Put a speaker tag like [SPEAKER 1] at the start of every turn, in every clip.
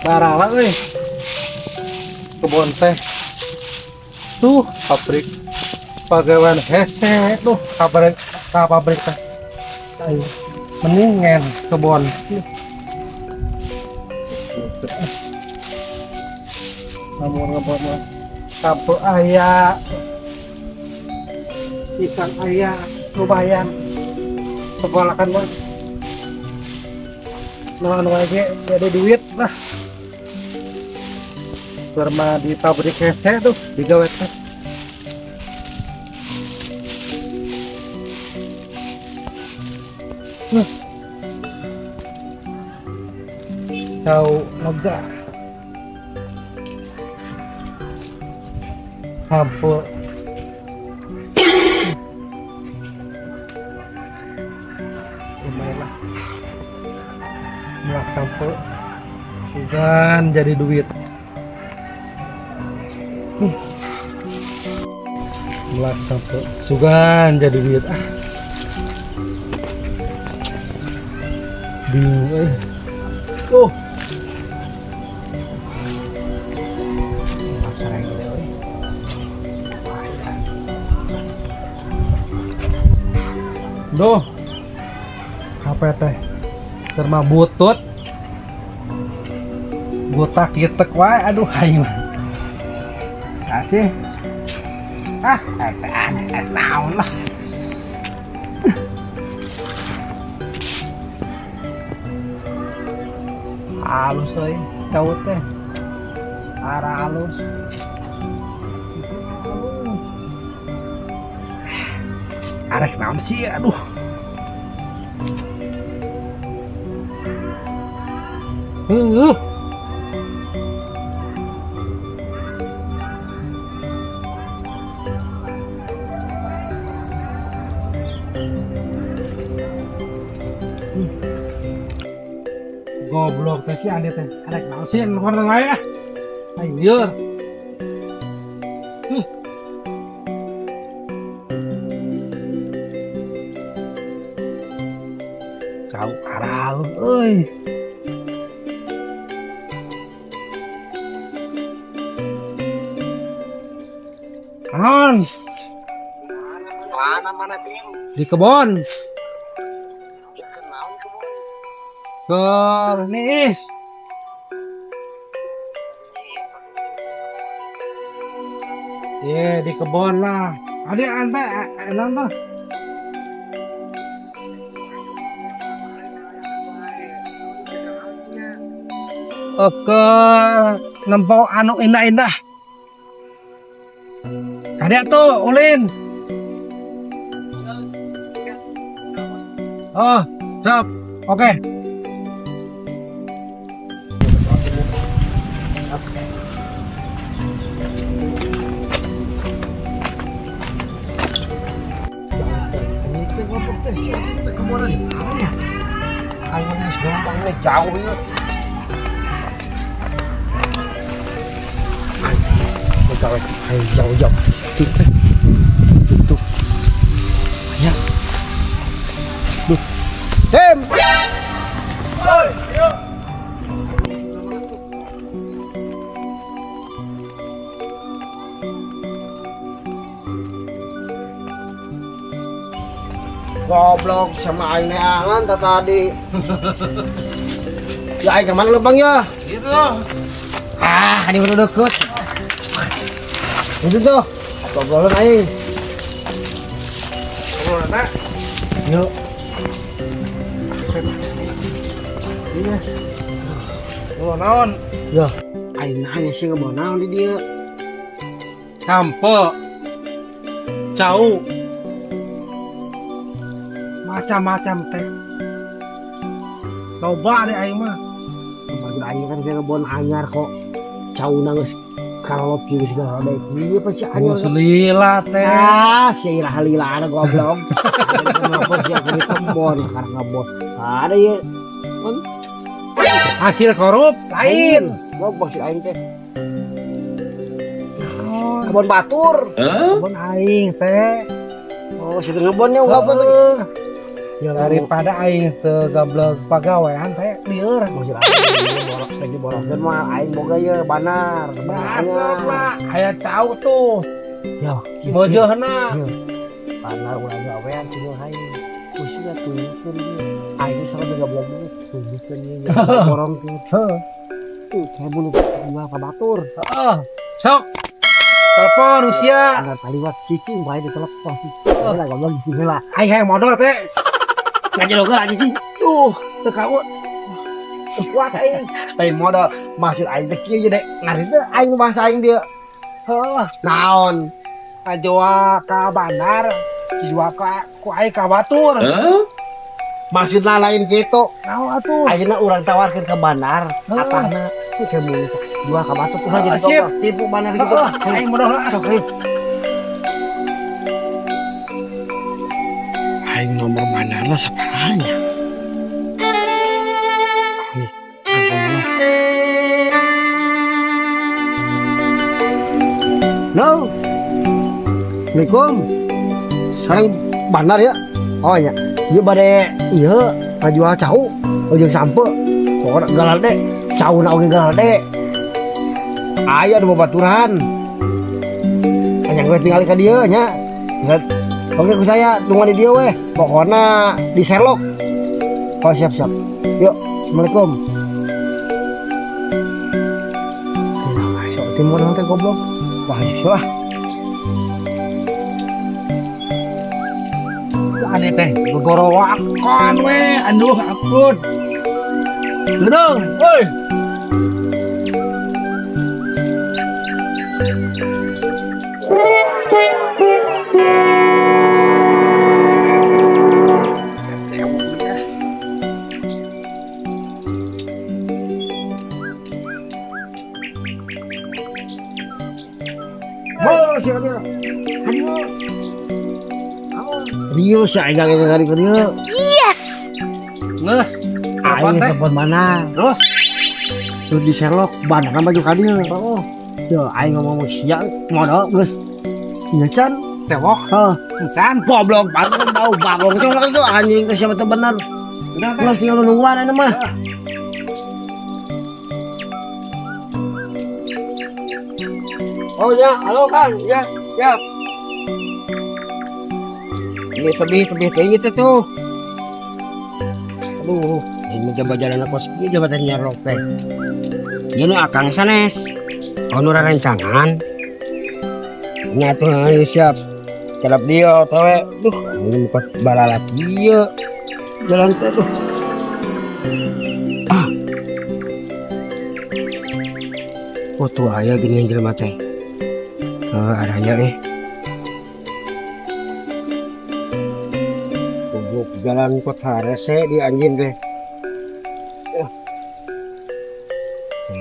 [SPEAKER 1] Parah euy. Kebon teh. Tuh pabrik pagawean hese tuh pabrik ka pabrik teh. Ayo, mendingan kebon. Namun ngebon mah sampo aya, ikan aya, lumayan. Sekolah kan mah. Nah, anu aja jadi duit lah. Firma di pabrik hese tuh digawe teh. Cau lega. Sampo. Lumayan lah. Melak sampo. Sugan jadi duit. Melak sampo. Sugan jadi duit. Ah. Bingung eh. Oh. Duh. Capek teh. Terma butut. Botak gitek wae aduh aing. Kasih. Ah, eta naon lah. Halus euy, cau teh. Arah halus. Arek naon sih aduh. Goblok teh si Ade teh. Arek naon sih nu wae ah. Aing lieur. Cau aralun euy. Naon?
[SPEAKER 2] Mana mana tim?
[SPEAKER 1] Di kebon.
[SPEAKER 2] Ya kenaon kebon.
[SPEAKER 1] Ke niis. Ye, di kebon lah. Ada anta anta. Ke nempo anu indah-indah. Ada tuh ulin. Oh, siap. Oke.
[SPEAKER 2] Aing geus gampang nih jauh ieu. Ayo jauh-jauh. Tuh teh. Tuh. Banyak. Duh. Dem. Goblok sama aing neangan tadi. Ya aing kemana lempang ya?
[SPEAKER 1] Gitu.
[SPEAKER 2] Ah, ini udah deket. Itu tuh. Obrolan aing.
[SPEAKER 1] Obrolan tak?
[SPEAKER 2] Yuk.
[SPEAKER 1] Iya. Oh, naon?
[SPEAKER 2] Ya. Aing nanya sih ngebawa naon di dia.
[SPEAKER 1] Sampo. Cau. Macam-macam teh. Loba deh aing mah.
[SPEAKER 2] Bagi aing kan saya ngebon anyar kok. Cau nangis kalau kieu segala ada kieu pasti anyar.
[SPEAKER 1] Oh, selila teh.
[SPEAKER 2] Ah, si ira halila ada goblok. Kenapa sih aku di kebon karena ngebon. Ada ya.
[SPEAKER 1] Hasil korup lain.
[SPEAKER 2] Goblok si aing teh. Kebon batur.
[SPEAKER 1] Kebon aing teh.
[SPEAKER 2] Oh, si ngebonnya ngebon.
[SPEAKER 1] Ya, daripada aing teu gablek pagawean teh. Lieur.
[SPEAKER 2] Maksud aing borok lagi borokkeun mah aing boga ye bandar.
[SPEAKER 1] Asal lah, aya cau tuh.
[SPEAKER 2] Ya,
[SPEAKER 1] Bojona.
[SPEAKER 2] Ieu. Bandar ulah gawean kudu aing. Usia tunjukkeun ieu. Aing sama juga goblok tunjukkeun ieu borongkeun. Tuh, kayak bulu jual ka batur.
[SPEAKER 1] Heeh. Sok. Telepon usia.
[SPEAKER 2] Bandar kaliwat cicing bae di telepon. Cicing lah goblok cicing lah.
[SPEAKER 1] Aing hayang modal teh.
[SPEAKER 2] Ngajelo geura cicing.
[SPEAKER 1] Duh, teu kaut. Teu kuat aing.
[SPEAKER 2] Lain modal maksud aing teh kieu ye dek. Ngarti teh aing bahasa aing dia.
[SPEAKER 1] Heeh.
[SPEAKER 2] Naon?
[SPEAKER 1] Ngajual ka bandar, dijual ka ku aing ka batur.
[SPEAKER 2] Maksudna lain kitu.
[SPEAKER 1] Naon atuh?
[SPEAKER 2] Ayeuna urang tawarkeun ke bandar,
[SPEAKER 1] Heeh.
[SPEAKER 2] atahna teh kayak mun jual ka batur urang jadi
[SPEAKER 1] Heeh, sip.
[SPEAKER 2] goblok tipu bandar gitu.
[SPEAKER 1] Heeh, aing modal lah.
[SPEAKER 2] Sok euy. Aing nomor bandarna saparanya. Nih, angkong lah. No. Assalamualaikum. Sekarang bandar ya? Oh iya. Ieu bade ieu ngajual cau ujung sampe. Pokokna galade, cauna oge galade. Aya di babaturan. Anyang gue tinggal ka dieu nya. Set. Oke ku saya tungguan di dieu weh. Pokokna di Sherlock. Oh siap siap. Yuk, assalamualaikum. Nah, sok timur teh goblok. Wah, lah.
[SPEAKER 1] Aneh teh, gogorowakan we, aduh ampun. Gedung, woi.
[SPEAKER 2] Oh, siapa dia? Aduh. Rio sih aing gak ngari ke dieu.
[SPEAKER 3] Yes!
[SPEAKER 1] Nges.
[SPEAKER 2] Aing
[SPEAKER 1] Telepon teh.
[SPEAKER 2] telepon mana?
[SPEAKER 1] Terus,
[SPEAKER 2] Terus di Sherlock bandar kan baju ka dieu. Oh. Yo aing ngomong sia modal geus. Nya can.
[SPEAKER 1] tewok,
[SPEAKER 2] Heh,
[SPEAKER 1] encan.
[SPEAKER 2] goblok banget bau bagong colok itu anjing teh siapa teh bener.
[SPEAKER 1] Udah teh.
[SPEAKER 2] Geus tinggal nungguan ini mah.
[SPEAKER 4] Oh ya, halo Kang. Ya, ya. Ini tebih tebih kayak gitu tuh. Aduh, ini coba jalan kos ieu jabatan nyarok teh. Ini akang sanes. Oh nu rencangan. Nya tuh ayo siap. Calap dia tawe. Duh, ini muka balalaki ieu. Jalan teh tuh. Ah. Oh tuh aya gini jelema teh. Arahnya eh. Goblok jalan kota rese di anjing teh. Eh.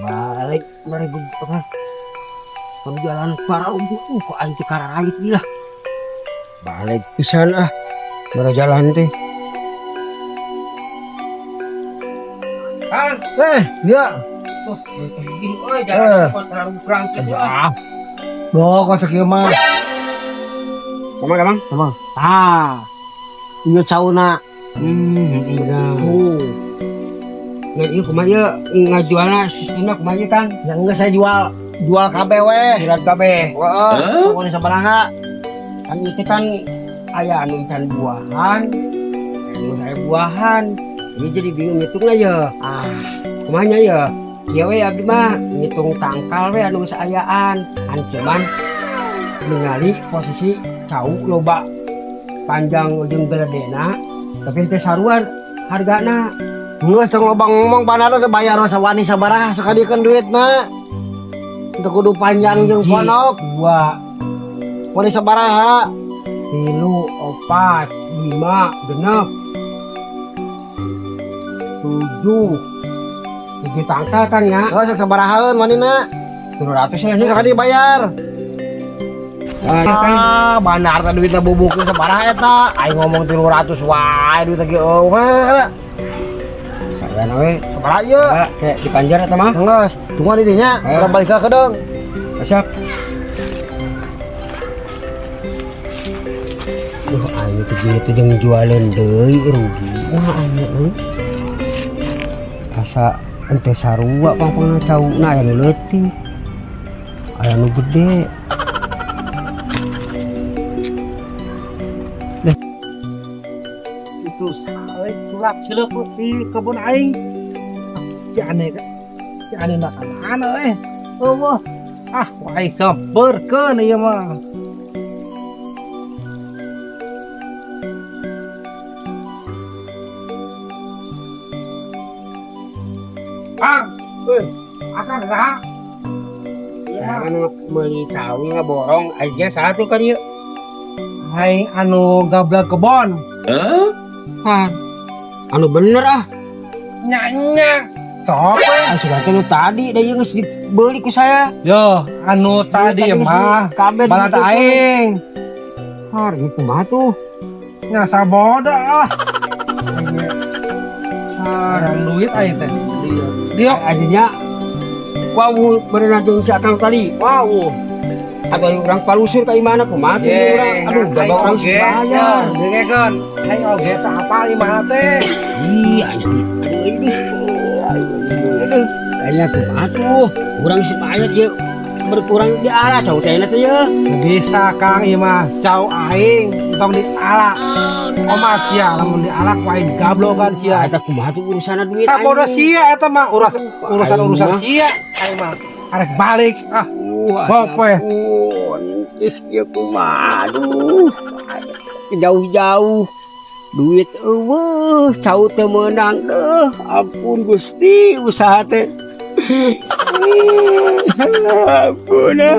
[SPEAKER 4] Balik mari apa? Kamu jalan para kok aing teh kararayut lah. Balik pisan ah. Mana jalan teh.
[SPEAKER 1] Kang.
[SPEAKER 2] Eh, dia.
[SPEAKER 1] Tuh, ih, euy jalan kota terlalu tuh ah.
[SPEAKER 2] Ah. Loh, kok sakieu mah.
[SPEAKER 4] Kamang kamang.
[SPEAKER 2] Emang. Ah. Ieu cauna.
[SPEAKER 4] Bener.
[SPEAKER 2] Tuh.
[SPEAKER 4] Nah, ieu kumaha ieu ngajualna sistemna kumaha ieu Kang?
[SPEAKER 2] Yang geus saya jual jual kabeh weh.
[SPEAKER 4] Surat kabeh.
[SPEAKER 2] Heeh. Pokoknya sabaraha.
[SPEAKER 4] Kan itu kan aya anu ikan buahan, anu saya buahan. Ini jadi bingung ngitungnya ya.
[SPEAKER 2] Ah,
[SPEAKER 4] Kumanya ya? Kieu we abdi mah ngitung tangkal we anu geus ayaan. An cuman ningali posisi cau loba panjang jeung geledena tapi teh saruan hargana.
[SPEAKER 2] Geus teu loba ngomong bandar teh bayar sawani sabaraha sakadikeun duitna. Teu kudu panjang jeung
[SPEAKER 4] Hiji,
[SPEAKER 2] ponok.
[SPEAKER 4] Dua,
[SPEAKER 2] Wani sabaraha.
[SPEAKER 4] tilu, opat, lima, genep, tujuh, tujuh tangkal kan ya?
[SPEAKER 2] Geus sabarahaeun wanina.
[SPEAKER 4] 300 ya
[SPEAKER 2] Ini sakadi bayar.
[SPEAKER 4] Ah, ya kan?
[SPEAKER 2] Ah, bandar teh duitna bubukeun sabaraha eta. Aing ngomong 300 wae duit lagi eueuh.
[SPEAKER 4] Sayana we.
[SPEAKER 2] Sabaraha ieu?
[SPEAKER 4] Ah, kayak dipanjar eta mah.
[SPEAKER 2] Geus, tungguan di dinya,
[SPEAKER 4] Eh.
[SPEAKER 2] urang balik ka kedeung.
[SPEAKER 4] Siap. Duh, aing teh jeung teh jeung jualan deui rugi. Wah, aing euy. Asa ente sarua pangpangna cauna, aya nu leutik, aya nu gede.
[SPEAKER 1] Itu sawe culak cileup di kebun aing. Si aneh, si aneh mah mana eh? Oh, ah, aing samperkeun ieu mah. Kang, euy, akang saha?
[SPEAKER 4] Ya kan meuli cau ngaborong aja satu kan ieu.
[SPEAKER 1] Aing anu gablag kebon.
[SPEAKER 4] Hah. Anu bener ah.
[SPEAKER 1] Nya nya. Sok we.
[SPEAKER 4] Ah, sudah teh nu tadi da ieu geus dibeli ku saya.
[SPEAKER 1] Yo, anu tadi mah
[SPEAKER 4] kabeh
[SPEAKER 1] balad aing.
[SPEAKER 4] Har, ieu kumaha tuh?
[SPEAKER 1] Nya sabodo ah. Orang duit aing teh. Dia
[SPEAKER 4] Akhirnya wow, beneran jeung si akang tadi.
[SPEAKER 1] Wow.
[SPEAKER 4] Atau orang palusur ka imana, kumaha tuh ieu urang? Aduh, gak orang bayar.
[SPEAKER 1] Dengekeun. Aing oge teh apal imahna teh.
[SPEAKER 4] Ih, aduh, aduh, ini. Aduh, kayaknya kumaha tuh? Urang si bayar ieu berkurang di arah cau teh teh ye.
[SPEAKER 1] Bisa, Kang, ieu mah cau aing tong diala. Omat sia lamun diala ku aing gablogan sia.
[SPEAKER 4] Eta kumaha tuh urusan duit?
[SPEAKER 1] Sabodo sia eta mah urusan urusan
[SPEAKER 4] Aing mah.
[SPEAKER 1] Sia aing mah arek balik ah. Gope.
[SPEAKER 4] Ampun, geus kieu kumaha, aduh. Jauh-jauh duit euweuh, cau teu meunang deuh. Ampun Gusti, usaha teh. Ampun ah.